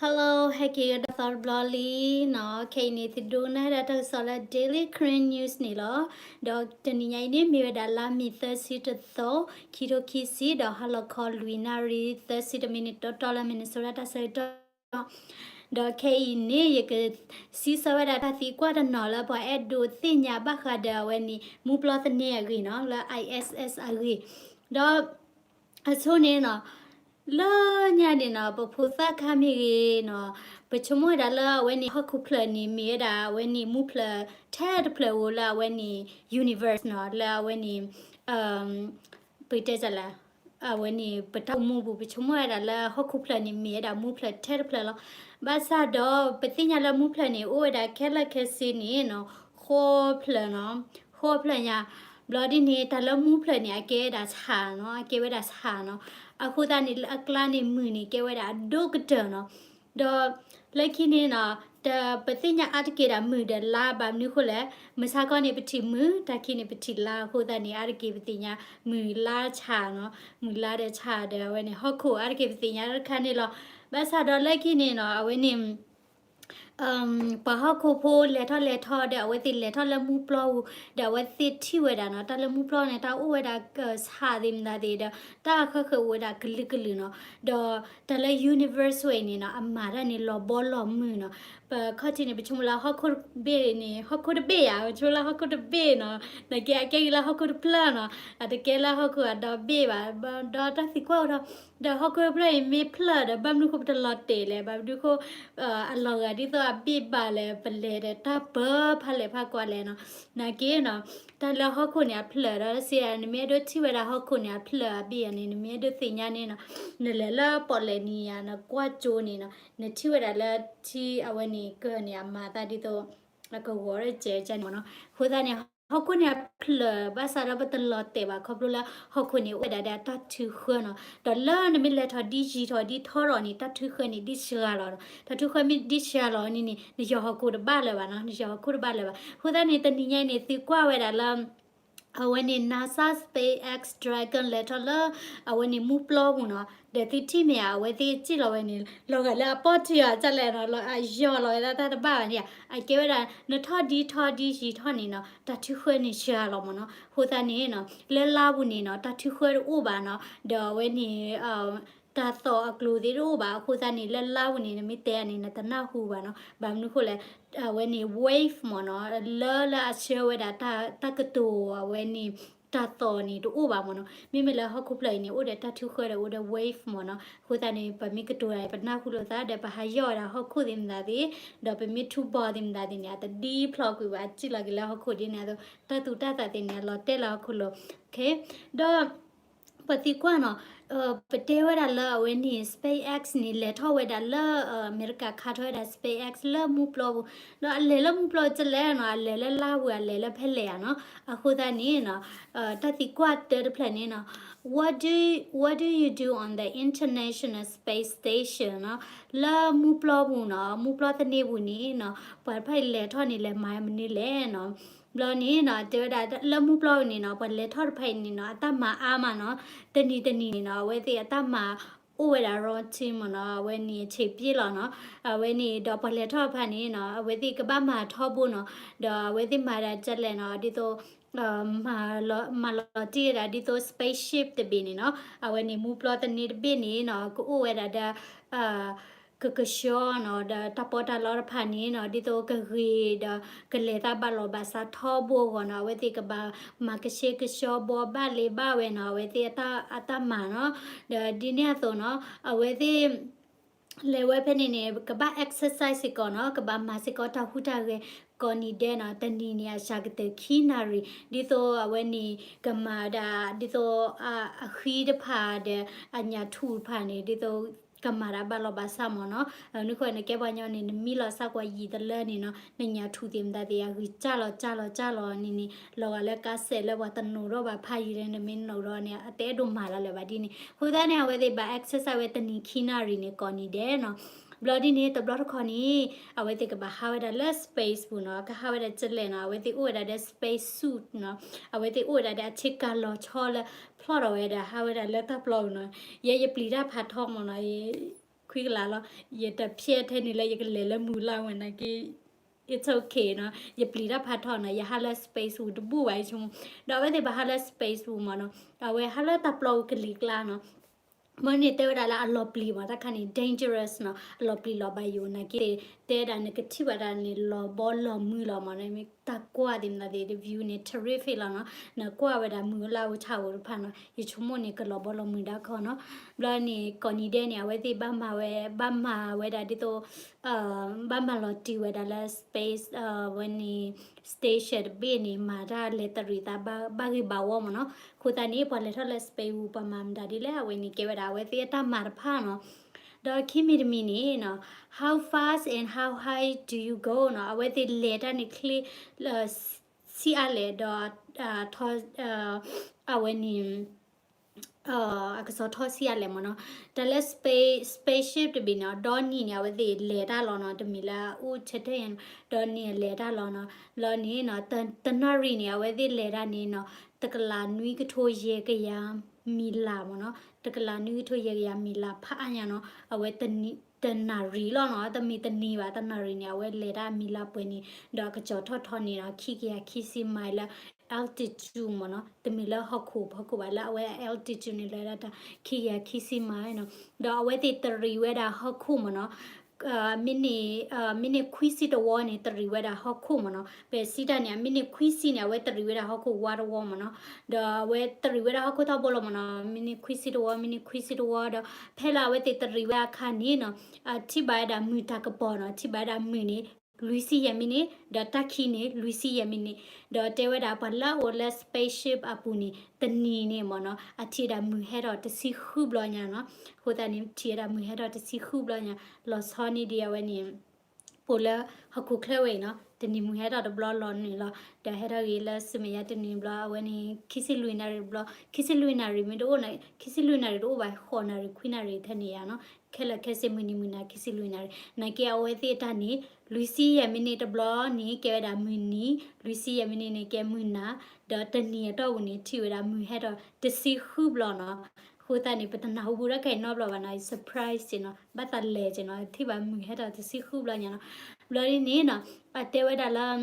Hello, ဟဲက့ၤကဒီးသီတဘျီလံနီၤ. ခဲအံၤန့ၣ် သုဒိကနၣ်ဝဲဒၣ်တၢ်ကစီၣ်လၢ Daily Karen News န့ၣ်လီၤ. ဒီးတနံၤညါအံၤန့ၣ် မ့ၢ်ဝဲဒၣ်လါမ့ၤသၢဆံတသီ, ခံထိခံဆံ, ဒီးဟါလီၤခီလွံၢ်နၣ်ရံၣ်သၢဆံတမံးနံးတီတီလၢ Minnesota တၢ်ဆၢကတီၢ် ဒီးခဲအံၤန့ၣ် ယကစံးဆၢဝဲဒၣ်တၢ်သံကွၢ်တနီၤလၢပှၤအဲၣ်ဒိးသ့ၣ်ညါဘၣ်ဃးဒီးအဝဲန့ၣ် မူပျီသန့အဂ့ၢ်နီၤ, လၢ I S S အဂ့ၢ်, ဒီး အဆိန့ၣ်နီၤ, လၢညါန့ၣ်နီၤ ပဖိသၣ်ခါမ့ၢ်ဂ့ၤနီၤ, ပဆိကမိၣ်ဝဲဒၣ်လၢအဝဲန့ၣ် ဟီၣ်ခိၣ်ဖျၢၣ်န့ၣ် မ့ၢ်ဝဲဒၣ်အဝဲန့ၣ် မူဖျၢၣ်ထဲတဖျၢၣ်ဧိၤလၢအဝဲန့ၣ် universe နီၤ, လၢအဝဲန့ၣ် ပတဲလဲၣ်, အဝဲန့ၣ် ပတၢ်အိၣ်မူပူၤ ပဆိကမိၣ်ဝဲဒၣ်လၢဟီၣ်ခိၣ်ဖျၢၣ်န့ၣ် မ့ၢ်ဝဲဒၣ်မူဖျၢၣ်ထဲတဖျၢၣ်လီၤ. ဘၣ်ဆၣ်ဒီး ပသ့ၣ်ညါလၢမူဖျၢၣ်န့ၣ် အိၣ်ဝဲဒၣ်ခဲလၢာ်ခဲဆ့န့ၣ်နီၤ, ဃိးဖျၢၣ်နီၤ, ဃိးဖျၢၣ်ညါ, ဘျီဒ်န့ၣ် တၢ်လၢမူဖျၢၣ်န့ၣ် အကဲဝဲဒၣ်ဆၣ်နီၤ, အကဲဝဲဒၣ်ဆၣ်နီၤ, အဃိသတးန့ၣ် လၢအကျါန့ၣ် မုၢ်န့ၣ် ကဲဝဲဒၣ်အဒိၣ်ကတၢၢ်နီၤ. ဒီးလၢခံန့ၣ်နီၤ, တၢ်ပသ့ၣ်ညါအါတက့ၢ်ဒၣ်မုၢ်ဒီးလါ ဘၣ်မနုၤဃိလဲၣ်, မုၢ်ဆါခီန့ၣ် ပထံၣ်မုၢ်, တၢ်ခံန့ၣ် ပထံၣ်လါ, အဃိသတးန့ၣ် အါတက့ၢ်ပသ့ၣ်ညါ မုၢ်လါဆၣ်နီၤ, မုၢ်လါဒီးဆၣ်ဒီးအဝဲန့ၣ် ဟီၣ်ခိၣ် အါတက့ၢ်ပသ့ၣ်ညါတခါန့ၣ်လီၤ. ဘၣ်ဆၣ်ဒီးလၢခံန့ၣ်နီၤ, အဝဲန့ၣ် ပှၤဟီၣ်ခိၣ်ဖိလဲၤထီၣ်လဲၤထီဒီး အဝဲသ့ၣ်လဲၤထီၣ်လၢမူပျီပူၤ, ဒီးအဝဲသ့ၣ်ထံၣ်ဝဲဒၣ်နီၤ, တၢ်လၢမူပျီန့ၣ် တၢ်အိၣ်ဝဲဒၣ်ဆၣ်သ့ၣ်မတၤသ့ၣ်ဒီး တၢ်ဃၢဃၢၤအိၣ်ဝဲဒၣ်ကလုာ်ကလုာ်နီၤ, ဒီးတၢ်လၢ universe ဝဲအံၤန့ၣ်နီၤ, အမၤတၢ်န့ၣ်လီၤဘီလီၤမုၢ်နီၤ. ပခီၣ်ထံးန့ၣ် ပဆိကမိၣ်လၢဟီၣ်ခိၣ်တဘ့ၣ်န့ၣ်, ဟီၣ်ခိၣ်တဘ့ၣ်ဧါ, ပဆိကမိၣ်လၢဟီၣ်ခိၣ်တဘ့ၣ်နီၤ, နာ်က့အကဲက့ၤလၢဟီၣ်ခိၣ်တဖျၢၣ်နီၤ, အတကဲလၢဟီၣ်ခိၣ်အဒီဘ့ၣ်ဘၣ်, ဒီးတၢ်သံကွၢ်အိၣ်ထီၣ် ဒီးဟီၣ်ခိၣ်တဖျၢၣ်အံၤမ့ၢ်ဖျၢၣ်ဒီး ဘၣ်မနုၤဃိပတလီၤတဲာ်လဲၣ်, ဘၣ်မနုၤဃိ အလီၤဂာ်ဒ်သိးအဘ့ၣ်ဘၣ်လဲၣ်, ပလဲၤဒီးတၢ်ပၢဖးလဲၣ်ဖးကွၢ်လဲၣ်နီၤ. နာ်က့နီၤ, တၢ်လၢဟီၣ်ခိၣ်န့ၣ်အဖျၢၣ်ဒီးစ့ဧါ, နမ့ၢ်အဲၣ်ဒိးထံၣ်ဝဲဒၣ်ဟီၣ်ခိၣ်န့ၣ်အဖျၢၣ်အဘ့ၣ်ဧါန့ၣ် နမ့ၢ်အဲၣ်ဒိးသ့ၣ်ညါန့ၣ်နီၤ, နလဲၤလၢပီၣ်လဲၣ်နံၤဧါ, နကွၢ်ကၠိန့ၣ်နီၤ, နထံၣ်ဝဲဒၣ်လၢထံအဝဲန့ၣ်ကၢၢ်န့ၣ် အမၤသးဒ်သိး အကဝီၤရဲၣ်ကျဲၤန့ၣ်မ့ၢ်နီၤ. အဃိသတးန့ၣ် ဟီၣ်ခိၣ်န့ၣ်အဖျၢၣ် ဘၣ်ဆၣ်ဒီးပတလီၤတဲာ်ဘၣ် ခီဖျိလၢဟီၣ်ခိၣ်န့ၣ် အိၣ်ဝဲဒၣ်ဒီးအတၢ်ထုးဃၢနီၤ. ဒီးလၢနမ့ၢ်လဲၤထီၣ်ဒ်ယံာ်ထီၣ်ဒ်ထီထီၣ်န့ၣ် တၢ်ထုးဃၢန့ၣ်ဒ်စှၤလီၤနီၤ. တၢ်ထုးဃၢမ့ၢ်ဒ်စှၤလီၤန့ၣ်န့ၣ် နယီၤဟီၣ်ခိၣ်တဘၣ်လၢၤဘၣ်နီၤ, နယီၤဟီၣ်ခိၣ်တဘၣ်လၢၤဘၣ်. အဃိသတးန့ၣ် တနံၤညါအံၤန့ၣ် သုကွၢ်ဝဲဒၣ်လၢ အဝဲန့ၣ် NASA SpaceX Dragon လဲၤထီၣ်လၢ အဝဲန့ၣ်မူပျီပူၤနီၤ. ဒီးသုထံၣ်မ့ၢ်ဧါ, အဝဲသ့ၣ်စံၣ်လီၤဝဲန့ၣ် လီၤဂာ်လၢအပီၢ်ထံဧါ ကလဲၣ်နီၤ, လီၤအယီၤလီၤဝဲဒၣ်တၢ်တဘၣ်ဘၣ်န့ၣ်ဧါ. အကဲဝဲဒၣ် နထီၣ်ဒ်ထီၣ်ဒ်ယံာ်ထီၣ်န့ၣ်နီၤ တၢ်ထုးဃၢန့ၣ်စှၤလီၤမ့ၢ်နီၤ. အဃိသတးန့ၣ်နီၤ လၢလါပူၤန့ၣ်နီၤ တၢ်ထုးဃၢတအိၣ်ဘၣ်နီၤ. ဒီးအဝဲန့ၣ် တၢ်သီၣ်အကျိၤသ့ၣ်တအိၣ်ဘၣ်. အဃိသတးန့ၣ် လၢလါပူၤန့ၣ် နမ့ၢ်တဲအီၤန့ၣ် နတနၢ်ဟူဘၣ်နီၤ. ဘၣ်မနုၤဃိလဲၣ်, အဝဲန့ၣ် wave မ့ၢ်နီၤ, လၢလၢအဆှၢဝဲဒၣ်တၢ်ကတိၤအဝဲန့ၣ် တၢ်သီၣ်န့ၣ်တအိၣ်ဘၣ်မ့ၢ်နီၤ. မ့မ့ၢ်လၢဟီၣ်ခိၣ်ဖျၢၣ်အံၤန့ၣ် အိၣ်ဒီးတၢ်ထုးဃၢဒီးအိၣ်ဒီး wave မ့ၢ်နီၤ. အဃိသတးန့ၣ် ပမ့ၢ်ကတိၤတၢ် ပနၢ်ဟူလိာ်သးဒီး ပဟးယီၣ်ဝဲဒၣ်ဟီၣ်ခိၣ်သ့ၣ်မတၤသ့ၣ်, ဒီးပမ့ၢ်ထူဘီသ့ၣ်မတၤသ့ၣ်န့ၣ် အတဒ်ဖျီကွံာ်ဘၣ် အစံၣ်လီၤက့ၤလၢဟီၣ်ခိၣ်ဒ်န့ၣ်အသိး တၢ်သူၣ်တၢ်သးသ့ၣ်န့ၣ် အလီၤတဲာ်လၢဟီၣ်ခိၣ်လိၤ. ဒီး ပသံကွၢ်နီၤ, ပတဲဝဲဒၣ်လၢအဝဲန့ၣ် SpaceX န့ၣ် လဲၤထီၣ်ဝဲဒၣ်လၢ အမဲရကၤခးထီၣ်ဝဲဒၣ် SpaceX လၢမူပျီပူၤ, ဒီးအလဲၤလၢမူပျီကလဲၣ်နီၤ, အလဲၤလၢလါပူၤ အလဲၤလၢဖဲလဲၣ်ဧါနီၤ. အဃိသတးန့ၣ်နီၤ, တၢ်သံကွၢ်တၢတဖျၢၣ်န့ၣ်နီၤ, what do what do you do on the International Space Station နီၤ, လၢမူပျီပူၤနီၤ, မူပျီသန့ပူၤန့ၣ်နီၤ, ပှၤတဖၣ်အံၤလဲၤထီၣ်န့ၣ် လဲၤမၤမနုၤလဲၣ်နီၤ. ဘျီန့ၣ်နီၤ တဲဝဲဒၣ်လၢမူပျီပူၤန့ၣ်နီၤ, ပှၤလဲၤထီၣ်တဖၣ်အံၤန့ၣ်နီၤ အတၢ်မၤအါမးနီၤ, တနံၤတနံၤန့ၣ်နီၤ အဝဲသ့ၣ်အတၢ်မၤအိၣ်ဝဲဒၣ် routine မ့ၢ်နီၤ, အဝဲန့ၣ် အဆံးပျ့လီၤနီၤ. အဝဲန့ၣ်ဒီးပှၤလဲၤထီၣ်တဖၣ်န့ၣ်နီၤ အဝဲသ့ၣ်ကဘၣ်မၤထီဘိနီၤ, ဒီးအဝဲသ့ၣ်မၤဒၣ်ကလဲၣ်နီၤ ဒ်သိး မၤလီၤတံၢ်ဝဲဒၣ်ဒ်သိး spaceship တဘ့ၣ်န့ၣ်နီၤ, အဝဲန့ၣ်မူပျီသန့တဘ့ၣ်န့ၣ်နီၤ ကအိၣ်ဝဲဒၣ်ဒီး ကကဆှီနီၤ, ဒီးတၢ်ပီးတၢ်လီတဖၣ်န့ၣ်နီၤ ဒ်သိးကဂ့ၤဒီး ကလဲၤသးဘၣ်လီၤဘၣ်စးထီဘိအဂီၢ်နီၤ, အဝဲသ့ၣ်ကဘၣ်မၤကဆှဲကဆှီဘီဘၣ်လ့ဘၣ်ဝဲနီၤ, အဝဲသ့ၣ်အတၢ်မၤနီၤ. ဒီးဒ်န့ၣ်အသိးနီၤ အဝဲသ့ၣ် လဲၤဝဲဖဲန့ၣ်န့ၣ် ကဘၣ် exercise စ့ၢ်ကီးနီၤ, ကဘၣ်မၤစ့ၢ်ကီးတၢ်ဟူးတၢ်ဂဲၤကိးနံၤဒဲးနီၤ, တနံၤန့ၣ် အစှၤကတၢၢ်ခံနၣ်ရံၣ်, ဒ်သိးအဝဲန့ၣ် ကမၤဒၣ် ဒ်သိး အဃံတဖၣ်ဒီး အညၣ်ထူၣ်တဖၣ်န့ၣ် ဒ်သိး ကမၤတၢ်ဘၣ်လီၤဘၣ်စးမ့ၢ်နီၤ. အမနုၤဃိ နကဲပှၤကညီန့ၣ် နမံလီၤစးကွၢ်ယံာ်တလၢန့ၣ်နီၤ, နညၣ်ထူၣ်သ့ၣ်မတၤသ့ၣ် အဂံၢ်စၢ်လီၤစၢ်လီၤစၢ်လီၤန့ၣ်န့ၣ် လီၤဂာ်လၢကါစဲးလၢပှၤတနိးထီၣ်ဘၣ်ဖးယံာ်လၢ နမ့ၢ်နိးဒီးန့ၣ် အတအဲၣ်ဒိးမၤတၢ်လၢၤဘၣ်ဒ်န့ၣ်. အဃိသတးန့ၣ် အဝဲသ့ၣ်ဘၣ် exercise ဝဲတနံၤခံနၣ်ရံၣ်န့ၣ် ကိးနံၤဒဲးနီၤ. ဘျီဒ်န့ၣ် တဘျီတခီၣ်န့ၣ် အဝဲသ့ၣ်ကဘၣ်ဟးဝဲဒၣ်လၢ space ပူၤနီၤ, ကဟးဝဲဒၣ်ကလဲၣ်နီၤ, အဝဲသ့ၣ်အိၣ်ဝဲဒၣ်ဒီး space suit နီၤ, အဝဲသ့ၣ်အိၣ်ဝဲဒၣ်ဒီးအဆ့ကၤလီၤဆီလၢ ဖျီၣ်ထီၣ်ဝဲဒၣ် ဟးဝဲဒၣ်လၢတၢ်ပျီပူၤနီၤ. ယဲယပျံၤတၢ်ဖးထီမ့ၢ်နီၤ, ယ ခွံကလးလီၤ. ယတဖျဲထဲန့ၣ်လၢယကလဲၤလၢမုၢ်လၢ်ဝဲနာ်က့ it's okay နီၤ, ယပျံၤတၢ်ဖးထီနီၤ, ယဟးလၢ space ပူၤတဘူၣ်ဘၣ် ယဆိကမိၣ်, ဒီးအဝဲသ့ၣ်ဘၣ်ဟးလၢ space ပူၤမ့ၢ်နီၤ, အဝဲဟးလၢတၢ်ပျီပူၤကလံၤကျါနီၤ, မ့ၢ်န့ၣ်တဲဝဲဒၣ်လၢအလီၤပျံၤမး တၢ်ခါန့ၣ် dangerous နီၤ, အလီၤပျံၤလီၤဘၣ်ယိာ်နာ်က့ တဲဒၣ်နကထံၣ်ဘၣ်တၢ်န့ၣ် လီၤဘီလီၤမုၢ်လီၤမးနီၤ, မ့ၢ်တၢ်ကွၢ်သ့ၣ်မနုၤသ့ၣ် the view န့ၣ် terrific လီၤနီၤ, နကွၢ်ဝဲဒၣ်မုၢ်လၢ်အိၣ်ဆၣ်အိၣ်တဖၣ်နီၤ, ယဆိကမိၣ်န့ၣ် ကလီၤဘီလီၤမုၢ်ဒၣ်ခီနီၤ, ဘျီန့ၣ် ကိးနံၤဒဲးန့ၣ် အဝဲသ့ၣ်ဘၣ်မၤဝဲ ဘၣ်မၤဝဲဒၣ်ဒ်သိး ဘၣ်မၤလီၤတံၢ်ဝဲဒၣ်လၢ space ဝဲန့ၣ် station တဘ့ၣ်န့ၣ် မၤတၢ်လဲၤတရံးသးဘၣ်ဂ့ၤဘၣ်ဝီမ့ၢ်နီၤ, အဃိသတးန့ၣ် ပှၤလဲၤထီၣ်လၢ space ပူၤ ပှၤမၤမတၤဒ်လဲၣ် အဝဲန့ၣ်ကဲဝဲဒၣ် အဝဲသ့ၣ်အတၢ်မၤတဖၣ်နီၤ, ဒီးခံမံၤတမံၤန့ၣ်နီၤ, how fast and how high do you go နီၤ, အဝဲသ့ၣ်လဲၤတၢ်န့ၣ်ချ့ ဆံးအါလဲၣ် ဒီး ထီ အဝဲန့ၣ် အကစီၤထီဆံးအါလဲၣ်မ့ၢ်နီၤ, တၢ်လၢ space spaceship တဘ့ၣ်န့ၣ် ဒီနံၤန့ၣ် အဝဲသ့ၣ်လဲၤတၢ်လီၤနီၤ, တမ့ၢ်လၢအအိၣ်ထဲထဲယါ, ဒီနံၤအလဲၤတၢ်လီၤနီၤ, လီၤန့ၣ်နီၤ တနၣ်ရံၣ်န့ၣ် အဝဲသ့ၣ်လဲၤတၢ်န့ၣ်နီၤ တကလးနွံကထိယဲၢ်ကယၤမံၤလးမ့ၢ်နီၤ, တကလးနွံကထိယဲၢ်ကယၤမံၤလးဖးအါညါနီၤ, အဝဲ တနၣ်ရံၣ်လီၤနီၤ, တမ့ၢ်တနံၤဘၣ် တနၣ်ရံၣ်န့ၣ် အဝဲလဲၤတၢ်မံၤလးပှဲၤန့ၣ် ဒီးအကစီၤထီၣ်ထီန့ၣ်နီၤ ခံကယၤခံဆံမံၤလၢ altitude မ့ၢ်နီၤ, တမ့ၢ်လၢဟီၣ်ခိၣ်ဖီခိၣ်ဘၣ် လၢအဝဲ altitude န့ၣ် လဲၤဒၣ်တၢ်ခံကယၤခံဆံမံၤနီၤ, ဒီးအဝဲသ့ၣ်တရံးဝဲဒၣ်ဟီၣ်ခိၣ်မ့ၢ်နီၤ, မံးနံး မံးနံးခွံဆံတဝီန့ၣ် တရံးဝဲဒၣ်ဟီၣ်ခိၣ်မ့ၢ်နီၤ, ပစံးတၢ်န့ၣ် မံးနံးခွံဆံန့ၣ် အဝဲတရံးဝဲဒၣ်ဟီၣ်ခိၣ်ဝါတဝီမ့ၢ်နီၤ, ဒီးအဝဲတရံးဝဲဒၣ်ဟီၣ်ခိၣ်ထီဘိလီၤမ့ၢ်နီၤ, မံးနံးခွံဆံတဝီ မံးနံးခွံဆံတဝီဒီး ဖဲလၢအဝဲသ့ၣ်တရံးဝဲအခါန့ၣ်နီၤ, ထံၣ်ဘၣ်ဝဲဒၣ်မုၢ်တၢ်ကပီၤနီၤ, ထံၣ်ဘၣ်ဝဲဒၣ်မုၢ်န့ၣ် လွံၢ်ဆံယဲၢ်မံးနံး, ဒီးတၢ်ခံန့ၣ် လွံၢ်ဆံယဲၢ်မံးနံး, ဒီးတဲဝဲဒၣ်ပှၤလၢအအိၣ်လၢ spaceship အပူၤန့ၣ် တနံၤန့ၣ်မ့ၢ်နီၤ အထံၣ်ဝဲဒၣ်မုၢ်ဟဲထီၣ်တဆံဃုဘျီညါနီၤ, အဃိသတးန့ၣ် ထံၣ်ဝဲဒၣ်မုၢ်ဟဲထီၣ်တဆံဃုဘျီညါ, လီၤဆီန့ၢ်ဒံးအဝဲန့ၣ် ပအိၣ်လၢဟီၣ်ခိၣ်ချၢဝဲအံၤနီၤ, တနံၤမုၢ်ဟဲထီၣ်တဘျီလီၤနုာ်လီၤ, ဒီးဟဲထီၣ်ဂ့ၤလၢဆူမဲာ်ညါတနံၤဘျီ အဝဲန့ၣ် ခံဆံလွံၢ်နၣ်ရံၣ်တဘျီ, ခံဆံလွံၢ်နၣ်ရံၣ်မ့ၢ်တအိၣ်နီၤ, ခံဆံလွံၢ်နၣ်ရံၣ်တအိၣ်ဘၣ် ဃိးနၣ်ရံၣ်ခွံနၣ်ရံၣ်ထဲန့ၣ်ယါနီၤ, ခဲလၢာ်ခဲဆ့မုၢ်နံၤမုၢ်နၤ ခံဆံလွံၢ်နၣ်ရံၣ်, နာ်က့အဝဲသ့ၣ်အတၢ်န့ၣ် လွံၢ်ဆံယဲၢ်မံးနံးတဘျီန့ၣ် ကဲဝဲဒၣ်မုၢ်နံၤ, လွံၢ်ဆံယဲၢ်မံးနံးန့ၣ် ကဲမုၢ်နၤ, ဒီးတနံၤအတီၢ်ပူၤန့ၣ် ထံၣ်ဝဲဒၣ်မုၢ်ဟဲထီၣ်တဆံဃုဘျီနီၤ, အဃိသတးန့ၣ် ပတနၢ်ဟူဘူးတၢ်ခဲအံၤနီတဘျီဘၣ်နီၤ, surprise က့နီၤ, ဘၣ်သးလဲၤက့နီၤ, ထံၣ်ဘၣ်မုၢ်ဟဲထီၣ်တဆံဃုဘျီညါနီၤ, ဘျီဒ်န့ၣ်နီၤ, အတဲဝဲဒၣ်လၢ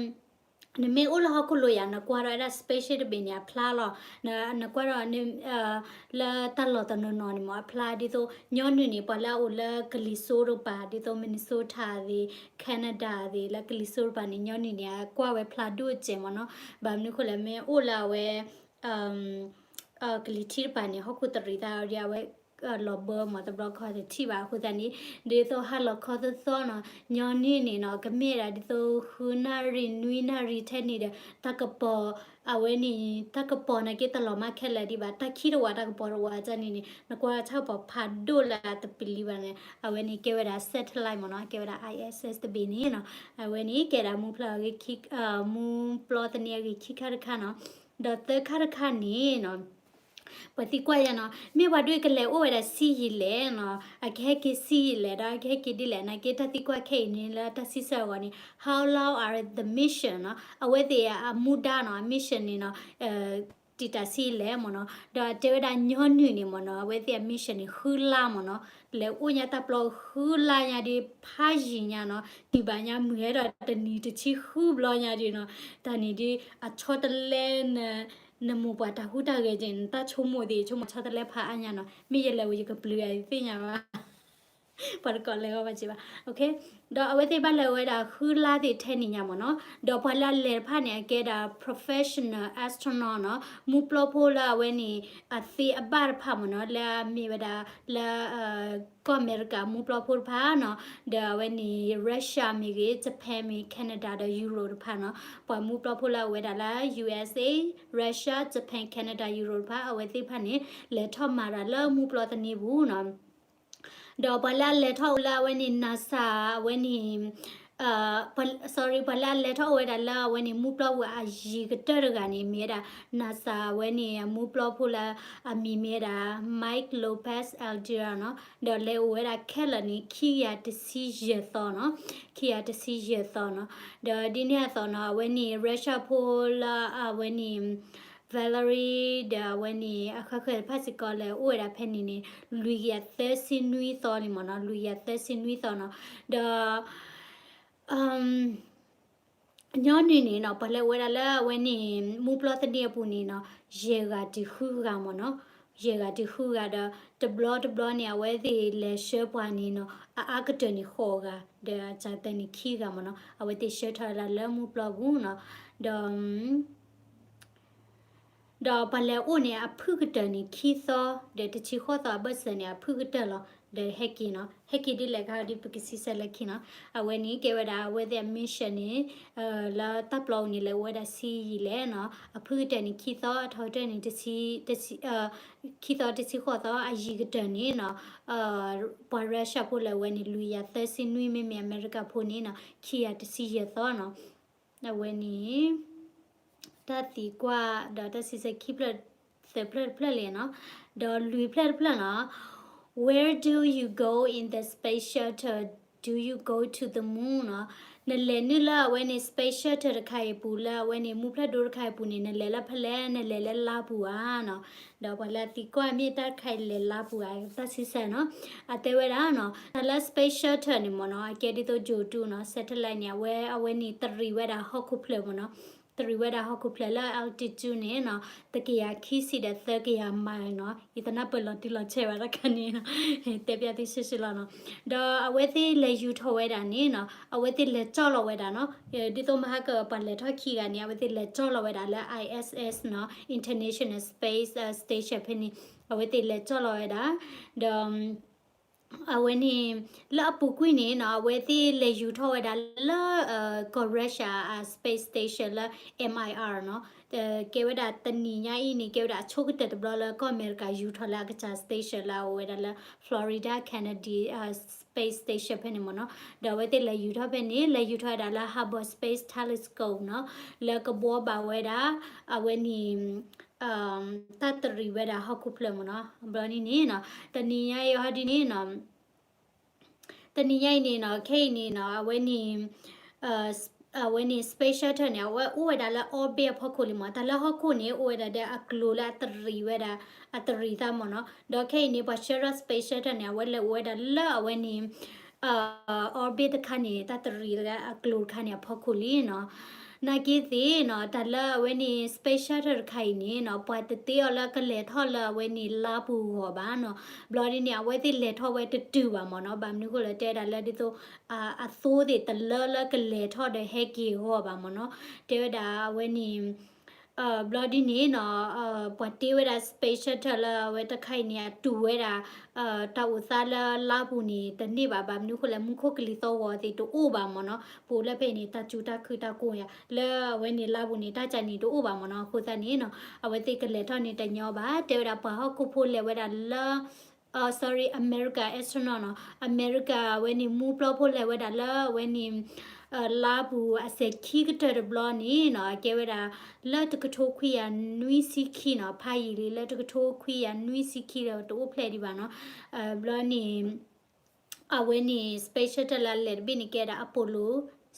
နမ့ၢ်အိၣ်လၢဟီၣ်ခိၣ်လိၤယါ နကွၢ်ဒီးဝဲဒၣ် spaceship တဘ့ၣ်န့ၣ် အဖျါလီၤ, နကွၢ်ဒီး လၢတၢ်လီၢ်တနီၤနီၤန့ၣ်မ့ၢ် အဖျါဒ်သိး ညီနုၢ်န့ၣ် ပှၤလၢအအိၣ်လၢကလံၤစိးတကပၤ ဒ်သိး Minnesota သ့ၣ် Canada သ့ၣ် လၢကလံၤစိးတကပၤန့ၣ် ညီနုၢ်န့ၣ် အကွၢ်ဝဲဖျါဒိၣ်စဲးမ့ၢ်နီၤ, ဘၣ်မနုၤဃိလဲၣ် မ့ၢ်အိၣ်လၢအဝဲ ကလံၤထံးတကပၤန့ၣ် ဟီၣ်ခိၣ်တရံးသးဒီးအဝဲ လီၤဘၢမ့ၢ်တဘျီခီတထံၣ်ဘၣ် အဃိသတးန့ၣ် ဒ်သိးဟါလီၤခီသီသီနီၤ ညီနုၢ်န့ၣ်နီၤ ကမ့ၢ်ဒၣ်ဒ်သိးဃုနၣ်ရံၣ်နွံနၣ်ရံၣ်ထဲန့ၣ်ဒီး တၢ်ကပီၤ အဝဲန့ၣ် တၢ်ကပီၤနာ်က့တလီၤမၢ်ခဲလၢာ်ဒံးဘၣ် တၢ်ခံတဝာ်တၢ်ကပီၤတဝာ်န့ၣ်န့ၣ် နကွၢ်တၢ်ကပီၤဖးဒိၣ်လၢအတပလံၤဘၣ်န့ၣ် အဝဲန့ၣ်ကဲဝဲဒၣ် satellite မ့ၢ်နီၤ ကဲဝဲဒၣ် I S S တဘ့ၣ်န့ၣ်နီၤ အဝဲန့ၣ်ကဲဒၣ်မူဖျၢၣ် မူပျီသန့အဂ့ၢ်ခံခါတခါနီၤ ဒီးသၢခါတခါန့ၣ်နီၤ ပှၤသံကွၢ်ယၤနီၤ မ့ၢ်ပှၤဒုးကလဲၤအိၣ်ဝဲဒၣ်ဆံးယံာ်လဲၣ်နီၤ အကဟဲက့ၤဆံးယံာ်လဲၣ် ဒီးအကဟဲက့ၤဒ်လဲၣ် နာ်က့တၢ်သံကွၢ်ခဲအံၤန့ၣ်လၢတၢ်စံးဆၢအဂီၢ်န့ၣ် how long are the mission နီၤ အဝဲသ့ၣ်အမူဒါနီၤ အ mission န့ၣ်နီၤ တံာ်တာ်ဆံးလဲၣ်မ့ၢ်နီၤ ဒီးတဲဝဲဒၣ်ညီနုၢ်န့ၣ်မ့ၢ်နီၤ အဝဲသ့ၣ်အ mission န့ၣ် ဃုလါမ့ၢ်နီၤ လဲၤအိၣ်ညါတၢ်ပျီဃုလါညါဒီး ဖးယံာ်ညါနီၤ တုၤဘၣ်ညါမုၢ်ဟဲဒီးတနံၤတဆံဃုဘျီညါဒီးနီၤ တၢ်န့ၣ်ဒီး အဆီတလဲ နမိၢ်ပှၢ်တၢ်ဟူးတၢ်ဂဲၤက့ၤ နတၢ်ဆိကမိၣ်သ့ၣ် ဆိကမိၣ်ဆီတလဲဖးအါညါနီၤ မ့ၢ်ယလဲၤဝဲယကပျုၤအသ့ၣ်ညါဘၣ် ပှၤတကိးလဲၤဂီၢ်ဘၣ်က့ၤဘၣ် ဒီးအဝဲသ့ၣ်ဘၣ်လဲၤဝဲဒၣ်ဃုလါသ့ၣ်ထဲန့ၣ်ညါမ့ၢ်နီၤ ဒီးပှၤလၢအလဲၤတဖၣ်န့ၣ် အကဲဒၣ် professional astronaut နီၤ မူပျီဖိလၢအဝဲန့ၣ် အသ့အဘၣ်တဖၣ်မ့ၢ်နီၤ လၢအမ့ၢ်ဝဲဒၣ်လၢ ကီၢ်အမဲရကၤမူပျီဖိတဖၣ်နီၤ ဒီးအဝဲန့ၣ် Russia မ့ၢ်ဂ့ၤ Japan မ့ၢ် Canada ဒီး Europe တဖၣ်နီၤ ပှၤမူပျီဖိလၢအဝဲဒၣ်လၢ U S A Russia Japan Canada Europe တဖၣ် အဝဲသ့ၣ်တဖၣ်န့ၣ် လဲၤထီၣ်မၤတၢ်လၢမူပျီသန့ပူၤနီၤ ဒီးပှၤလၢအလဲၤထီၣ်အိၣ်လၢအဝဲန့ၣ် NASA အဝဲန့ၣ် sorry ပှၤလၢအလဲၤထီၣ်အိၣ်ဝဲဒၣ်လၢအဝဲန့ၣ် မူပျီပူၤအယံၤကတၢၢ်တဂၤန့ၣ် မ့ၢ်ဝဲဒၣ် NASA အဝဲန့ၣ် အမူပျီဖိလၢအမံၤမ့ၢ်ဝဲဒၣ် Mike Lopez Aldera နီၤ ဒီးလဲၤအိၣ်ဝဲဒၣ်ခဲလၢာ်န့ၣ် ခံကယၤတဆံယဲၢ်သီနီၤ ခံကယၤတဆံယဲၢ်သီနီၤ ဒီးဒ်န့ၣ်အသိးနီၤ အဝဲန့ၣ် Russia ဖိလၢအဝဲန့ၣ် Valerie ဒီးအဝဲန့ၣ် အဃၣ်ဃၢၤတဖၣ်စ့ၢ်ကီးလဲၤအိၣ်ဝဲဒၣ်ဖဲန့ၣ်န့ၣ် လွံၢ်ကယၤသၢဆံနွံသီလံမ့ၢ်နီၤ, လွံၢ်ကယၤသၢဆံနွံသီနီၤ, ဒီး ညီနုၢ်န့ၣ်နီၤ ပှၤလဲၤအိၣ်ဝဲဒၣ်လၢအဝဲန့ၣ် မူပျီသန့အပူၤန့ၣ်နီၤ ယဲၢ်ဂၤတုၤဃုဂၤမ့ၢ်နီၤ, ယဲၢ်ဂၤတုၤဃုဂၤဒီး တဘျီတဘျီန့ၣ် အဝဲသ့ၣ်လဲၤဆှၢပှၤန့ၣ်နီၤ အအါကတၢၢ်န့ၣ်ဃိးဂၤ ဒီးအစှၤသၢန့ၣ်ခံဂၤမ့ၢ်နီၤ, အဝဲသ့ၣ်ဆှၢထီၣ်ဝဲဒၣ်လၢမူပျီပူၤနီၤ, ဒီး ဒီးပှၤလဲၤအိၣ်န့ၣ် အဖုၣ်ကတၢၢ်န့ၣ် ခံသီ, ဒီးတဆံဃိးသီအဘၢၣ်စၢၤန့ၣ် အဖုၣ်ကတၢၢ်လီၤ, ဒီးဟဲက့ၤနီၤ, ဟဲက့ၤဒ်လဲၣ်ခါဒ်ပကစံးဆၢလၢခံနီၤ, အဝဲန့ၣ်ကဲဝဲဒၣ်အဝဲသ့ၣ်အ mission န့ၣ် လၢတၢ်ပျီပူၤန့ၣ် လဲၤအိၣ်ဝဲဒၣ်ဆံယံာ်လဲၣ်နီၤ, အဖုၣ်ကတၢၢ်န့ၣ် ခံသီ, အထီကတၢၢ်န့ၣ် တဆံ, တဆံ, ခံသီတဆံဃိးသီ, အယံာ်ကတၢၢ်န့ၣ်နီၤ, ပှၤ Russia ဖိလဲၤဝဲန့ၣ် လွံၢ်ကယၤသၢဆံနွံ, မ့မ့ၢ်အမဲရကၤဖိန့ၣ်နီၤ ခံကယၤတဆံယဲၢ်သီနီၤ. အဝဲန့ၣ် တၢ်သံကွၢ်ဒီးတၢ်စံးဆၢခံဖျၢၣ် သၢဖျၢၣ်တဖျၢၣ်လံနီၤ, ဒီးလွံၢ်ဖျၢၣ်တဖျၢၣ်နီၤ, Where do you go in the space shuttle? Do you go to the moon? နီၤ, နလဲၤနုာ်လၢအဝဲန့ၣ် space shuttle တခါအံၤအပူၤ လၢအဝဲန့ၣ် မူဖျၢၣ်ဒိတခါအံၤအပူၤန့ၣ် နလဲၤလၢဖဲလဲၣ်, နလဲၤလၢလါပူၤဧါနီၤ, ဒီးပှၤလၢအသံကွၢ်မ့ၢ်တၢ်တခါအံၤလဲၤလါပူၤဧါ တၢ်စံးဆၢနီၤ, အတဲဝဲဒၣ်နီၤ, တၢ်လၢ space shuttle န့ၣ်မ့ၢ်နီၤ အကဲဒ်သိး ဂြိုဟ်တုနီၤ, satellite န့ၣ် အဝဲ အဝဲန့ၣ်တရံးဝဲဒၣ်ဟီၣ်ခိၣ်ဖျၢၣ်မ့ၢ်နီၤ, တရံးဝဲဒၣ်ဟီၣ်ခိၣ်ဖျၢၣ်လၢ altitude န့ၣ်နီၤ, တကယၤခံဆံဒီးသၢကယၤမးနီၤ, ယတနၢ်ပၢၢ်လီၤတံၢ်လီၤဆဲးဘၣ်တခါန့ၣ်နီၤ, တဲပျးသုဆှၢဆှၢလီၤနီၤ, ဒီးအဝဲသ့ၣ်လဲၤယူၤထီၣ်ဝဲဒၣ်န့ၣ်နီၤ, အဝဲသ့ၣ်လဲၤကၠီၣ်လီၤဝဲဒၣ်နီၤ, ဒ်သိးမဟါကပှၤလဲၤထီၣ်ခံဂၤန့ၣ် အဝဲသ့ၣ်လဲၤကၠီၣ်လီၤဝဲဒၣ်လၢ I S S နီၤ, International Space Station ဖဲန့ၣ်, အဝဲသ့ၣ်လဲၤကၠီၣ်လီၤဝဲဒၣ်, ဒီး အဝဲန့ၣ် လၢအပူၤကွံာ်န့ၣ်နီၤ, အဝဲသ့ၣ်လဲၤယူၤထီၣ်ဝဲဒၣ်လၢ ကီၢ် Russia အ space station လၢ M I R နီၤ, ကဲဝဲဒၣ်တနံၤညါအံၤန့ၣ် ကဲဝဲဒၣ်အဆိကတၢၢ်တဘျီလၢကီၢ်အမဲရကၤယူၤထီၣ်လၢအကစၢ် station လၢအအိၣ်ဝဲဒၣ်လၢ Florida Kennedy Space Station ဖဲန့ၣ်မ့ၢ်နီၤ, ဒီးအဝဲသ့ၣ်လဲၤယူၤထီၣ်ဖဲန့ၣ် လဲၤယူၤထီၣ်ဝဲဒၣ်လၢ Hubble Space Telescope နီၤ, လၢကဘှီဘၣ်ဝဲဒၣ် အဝဲန့ၣ် တၢ်တရံးဝဲဒၣ်ဟီၣ်ခိၣ်ဖျၢၣ်မ့ၢ်နီၤ, ဘျီဒ်န့ၣ်နီၤ, တနံၤညါအံၤဟီဒ်န့ၣ်နီၤ, တနံၤညါအံၤန့ၣ်နီၤ, ခဲအံၤန့ၣ်နီၤ, အဝဲန့ၣ် အဝဲန့ၣ် space shuttle န့ၣ် အဝဲအိၣ်ဝဲဒၣ်လၢ orbit အဖီခိၣ်လံမ့ၢ်, တၢ်လၢဟီၣ်ခိၣ်န့ၣ် အိၣ်ဝဲဒၣ်ဒီးအကျိၤလၢအတရံးဝဲဒၣ်, အတရံးသးမ့ၢ်နီၤ, ဒီးခဲအံၤန့ၣ် ပှၤဆှၢထီၣ် space shuttle န့ၣ် အဝဲလဲၤအိၣ်ဝဲဒၣ်လၢအဝဲန့ၣ် orbit တခါန့ၣ် တၢ်တရံးလၢအကျိၤတခါန့ၣ်အဖီခိၣ်လံနီၤ. နာ်က့သ့ၣ်နီၤ, တၢ်လၢအဝဲန့ၣ် space shuttle တခါအံၤန့ၣ်နီၤ, ပှၤတတ့အီၤလၢကလဲၤထီၣ်လၢအဝဲန့ၣ်လါပူၤအဂီၢ်ဘၣ်နီၤ. ဘျီဒ်န့ၣ် အဝဲသ့ၣ်လဲၤထီၣ်ဝဲတတုၤဘၣ်မ့ၢ်နီၤ. ဘၣ်မနုၤဃိလဲၣ် တဲဒၣ်လၢဒ်သိး အသိသ့ၣ်တလၢလၢကလဲၤထီၣ်ဒီးဟဲက့ၤအဂီၢ်ဘၣ်မ့ၢ်နီၤ. တဲဝဲဒၣ်အဝဲန့ၣ် ဘျီဒ်န့ၣ်နီၤ, ပှၤတ့ဝဲဒၣ် space shuttle လၢအဝဲတခါအံၤန့ၣ် အတုၤဝဲဒၣ် တၢ်အိၣ်သးလၢလါပူၤန့ၣ် တန့ၢ်ဘၣ်. ဘၣ်မနုၤဃိလဲၣ် မူခိၣ်ကလံၤသီဂီၤသ့ၣ်တအိၣ်ဘၣ်မ့ၢ်နီၤ. ပအိၣ်လၢဖဲအံၤန့ၣ် တၢ်စူၤတၢ်ခုၣ်တၢ်ကိၢ်ယၤ လၢအဝဲန့ၣ်လါပူၤန့ၣ် တၢ်ကၢ်န့ၣ်တအိၣ်ဘၣ်မ့ၢ်နီၤ. အဃိသတးန့ၣ်နီၤ, အဝဲသ့ၣ်ကလဲၤထီၣ်န့ၣ်တညီဘၣ်. တဲဝဲဒၣ်ပှၤဟီၣ်ခိၣ်ဖိလဲၤဝဲဒၣ်လၢ sorry, America astronaut နီၤ, America အဝဲန့ၣ် မူပျီဖိလဲၤဝဲဒၣ်လၢအဝဲန့ၣ် လါပူၤအစဲၤခံကတၢၢ်တဘျီန့ၣ်နီၤ, ကဲဝဲဒၣ် လၢတကထိခွံကယၤနွံဆံခံနီၤ, ဖးယံာ်လံ လၢတကထိခွံကယၤနွံဆံခံဒီး တအိၣ်ဖျဲၣ်ဒံးဘၣ်နီၤ. ဘျီန့ၣ် အဝဲန့ၣ် space shuttle လၢလဲၤတဘ့ၣ်န့ၣ် ကဲဒၣ် Apollo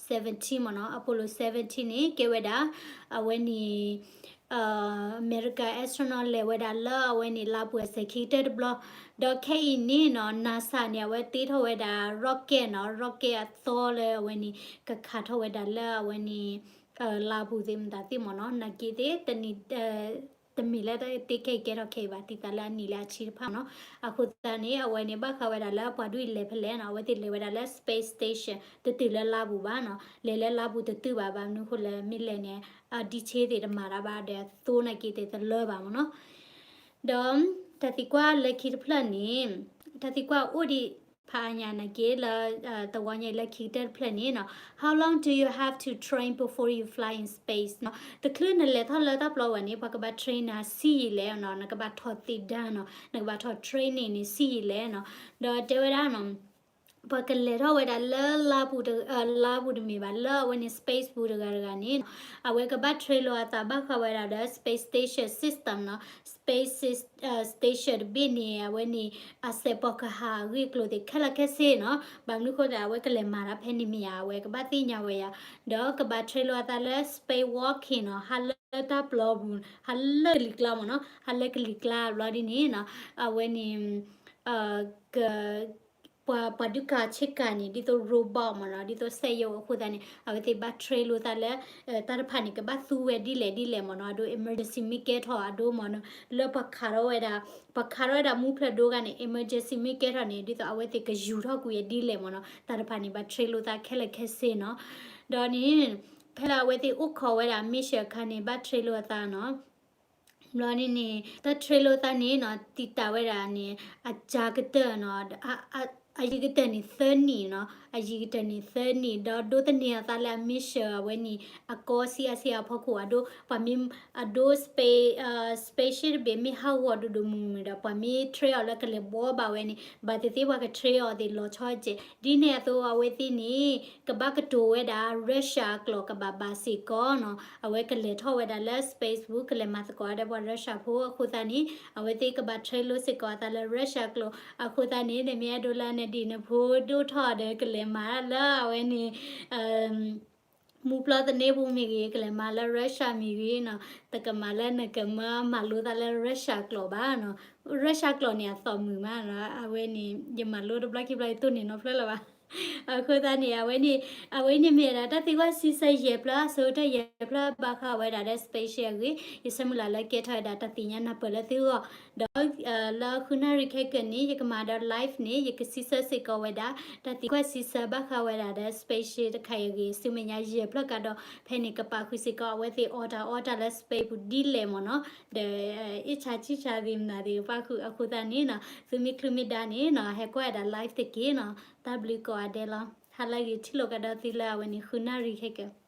seventeen မ့ၢ်နီၤ. Apollo seventeen န့ၣ် ကဲဝဲဒၣ် အဝဲန့ၣ် America astronaut လဲၤဝဲဒၣ်လၢအဝဲန့ၣ် လါပူၤအစဲၤခံကတၢၢ်တဘျီ, ဒီးခဲအံၤန့ၣ်နီၤ NASA န့ၣ် အဝဲတ့ထီၣ်ဝဲဒၣ် rocket နီၤ, rocket အသီလၢအဝဲန့ၣ် ကခးထီၣ်ဝဲဒၣ်လၢအဝဲန့ၣ် လါပူၤသ့ၣ်မတၤသ့ၣ်မ့ၢ်နီၤ. နာ်က့သ့ၣ် တနံၤ တမ့ၢ်လၢတၢ်တ့ခဲအံၤကဲထီၣ်ခဲအံၤဘၣ်, တံၢ်သးလၢအနံၣ်လၢအဆံတဖၣ်နီၤ. အဃိသတးန့ၣ် အဝဲန့ၣ် ဘၣ်ဃးဝဲဒၣ်လၢပှၤဒ်အံၤလဲၤဖဲလဲၣ်နီၤ, အဝဲသ့ၣ်လဲၤဝဲဒၣ်လၢ space station တတုၤလၢလါပူၤဘၣ်နီၤ. လဲၤလၢလါပူၤတတုၤဘၣ်, ဘၣ်မနုၤဃိလဲၣ် မ့ၢ်လဲၤန့ၣ် အ detail သ့ၣ်တမၤတၢ်ဘၣ်ဒီး သိနာ်က့သ့ၣ်တလၢဘၣ်မ့ၢ်နီၤ. ဒီးတၢ်သံကွၢ်လၢခံတဖျၢၣ်န့ၣ်, တၢ်သံကွၢ်အိၣ်ဒံးဖးအါညါနာ်က့လၢ တဝီညါအံၤလၢခံကတၢၢ်တဖျၢၣ်န့ၣ်နီၤ, How long do you have to train before you fly in space နီၤ. တချုးနလဲၤထီၣ်လၢတၢ်ပျီဝဲန့ၣ် ပှၤကဘၣ် train နၤဆံးယံာ်လဲၣ်နီၤ, နကဘၣ်ထီၣ်သ့ၣ်ဒါနီၤ, နကဘၣ်ထီၣ် training န့ၣ်ဆံးယံာ်လဲၣ်နီၤ. ဒီးတဲဝဲဒၣ်နီၤ ပှၤကလဲၤထီၣ်ဝဲဒၣ်လၢလါပူၤတဂၤ, လါပူၤတမ့ၢ်ဘၣ်, လၢအဝဲန့ၣ် space ပူၤတဂၤတဂၤန့ၣ်နီၤ, အဝဲကဘၣ် train လိာ်အသးဘၣ်ဃးဝဲဒၣ်ဒီး space station system နီၤ, space sys-, station တဘ့ၣ်န့ၣ် အဝဲန့ၣ် အစဲးပိာ်ကဟၣ်အဂ့ၢ်အကျိၤသ့ၣ်ခဲလၢာ်ခဲဆ့နီၤ, ဘၣ်မနုၤဃိသတး အဝဲကလဲၤမၤတၢ်ဖဲန့ၣ်မ့ၢ်ဧါ, အဝဲကဘၣ်သ့ၣ်ညါဝဲယၤ, ဒီးကဘၣ် train လိာ်အသးလၢ space walking နီၤ, ဟးလၢတၢ်ပျီပူၤ, ဟးလၢကလံၤကျါမ့ၢ်နီၤ, ဟးလၢကလံၤကျါဘျီဒ်န့ၣ်နီၤ, အဝဲန့ၣ် က ပှၤ ပှၤဒုးကၤဆ့ကၤန့ၣ် ဒ်သိး robot မ့ၢ်နီၤ, ဒ်သိးစက်ရုပ်အဃိသတးန့ၣ် အဝဲသ့ၣ်ဘၣ် train လိာ်သးလၢ တၢ်တဖၣ်န့ၣ် ကဘၣ်သူဝဲဒ်လဲၣ်ဒ်လဲၣ်မ့ၢ်နီၤ, အဒိ emergency မ့ၢ်ကဲထီၣ်အဒိမ့ၢ်နီၤ, လၢပှၤခးထီၣ်ဝဲဒၣ်, ပှၤခးထီၣ်ဝဲဒၣ်မူဖျၢၣ်ဒိဂၤန့ၣ် emergency မ့ၢ်ကဲထီၣ်န့ၣ် ဒ်သိးအဝဲသ့ၣ်ကယူၤထီၣ်ကွံာ်ဝဲဒ်လဲၣ်မ့ၢ်နီၤ, တၢ်တဖၣ်န့ၣ် ဘၣ် train လိာ်သးခဲလၢာ်ခဲဆ့နီၤ, ဒီးန့ၣ် ဖဲလၢအဝဲသ့ၣ်အိၣ်ခိးဝဲဒၣ် mission အခါန့ၣ် ဘၣ် train လိာ်အသးနီၤ ဘျီန့ၣ်န့ၣ် တၢ် train လိာ်သးန့ၣ်နီၤ တံာ်တာ်ဝဲဒၣ်န့ၣ် အစှၤကတၢၢ်နီၤ, အယံၤကတၢၢ်န့ၣ်သၢနံၣ်နီၤ, အယံၤကတၢၢ်န့ၣ်သၢနံၣ် ဒီးဒိးသန့ၤအသးလၢအ mission အဝဲန့ၣ် အကီဆံးအါဆံးအါအဖီခိၣ် အဒိ ပှၤမ့ၢ် အဒိ space, space ship တဘ့ၣ်မ့ၢ်ဟးဂီၤဒိၣ်ဒိၣ်မုၢ်မုၢ်ဒီး ပှၤမ့ၢ် train အီၤလၢကလဲၤဘှီဘၣ်ဝဲန့ၣ် ဘၣ်သ့ၣ်သ့ၣ်ပှၤက train အီၤသ့ၣ်လီၤဆီကဲး ဒ်န့ၣ်အသိးအဝဲသ့ၣ်န့ၣ် ကဘၣ်ကတိၤဝဲဒၣ် Russia အကျိာ် ကဘၣ်ဘၣ်စ့ၢ်ကီးနီၤ, အဝဲကလဲၤထီၣ်ဝဲဒၣ်လၢ space ပူၤ ကလဲၤမၤသကိးဒီးပှၤ Russia ဖိအဃိသတးန့ၣ် အဝဲသ့ၣ်ကဘၣ် train လိာ်စ့ၢ်ကီးအသးလၢ Russia အကျိာ် အဃိသတးန့ၣ် နမ့ၢ်အဲၣ်ဒိးလၢနဒံၣ်နဖိဒိၣ်ထီၣ်ဒီး ကလဲၤမၤလၢအဝဲန့ၣ် မူပျီသန့ပူၤမ့ၢ်ဂ့ၤ, ကလဲၤမၤလၢ Russia မ့ၢ်ဂ့ၤနီၤ, တကမၤလၢနကမၢမၤလိသးလၢ Russia ကျိာ်ဘၣ်နီၤ, Russia ကျိာ်န့ၣ်အသီၣ်မုာ်မးနီၤ, အဝဲန့ၣ် ယမၤလိတဘျီခံဘျီ ယတိၢ်န့ၢ်နီတဖျၢၣ်လၢၤဘၣ်. အဃိသတးန့ၣ် အဝဲန့ၣ် အဝဲန့ၣ်မ့ၢ်ဒၣ်တၢ်သံကွၢ်စံးဆၢယဲၢ်ဖျၢၣ် အဆိကတၢၢ်ယဲၢ်ဖျၢၣ် ဘၣ်ဃးဝဲဒၣ်ဒီး space ship အဂ့ၢ်, ယဆၢမုၢ်လၢ်လၢကဲထီၣ်ဝဲဒၣ်တၢ်သ့ၣ်ညါနၢ်ပၢၢ်လၢသုဂီၢ်, ဒီး လၢဃုနၣ်ရံၣ်ခဲကနံၣ် ယကမၤဒီး live န့ၣ် ယကစံးဆၢစ့ၢ်ကီးဝဲဒၣ် တၢ်သံကွၢ်စံးဆၢဘၣ်ဃးဝဲဒၣ်ဒီး space ship တခါအံၤအဂ့ၢ် ဆူမဲာ်ညါယဲၢ်ဖျၢၣ်ကဒီး ဖဲန့ၣ်ကပာ်ဃုာ်စ့ၢ်ကီးအဝဲသ့ၣ်အီၣ်တၢ်အီတၢ်လၢ space ပူၤဒ်လဲၣ်မ့ၢ်နီၤ, ဒီး အ့ၣ်ဆါဆံၣ်ဆါဂ့ၤမနုၤသ့ၣ်ကပာ်ဃုာ်အဃိသတးန့ၣ်နီၤ, သုမ့ၢ်ချုးမ့ၢ်ဒါန့ၣ်နီၤ ဟဲကွၢ်ဝဲဒၣ် live တက့ၢ်နီၤ, တၢ်ဘျုးကိးဂၤဒဲးလီၤ. ဟါလၢအဂ့ၤ ထံၣ်လိာ်ကဒီးသုလၢအဝဲန့ၣ် ဃုနၣ်ရံၣ်ခဲကနံၣ်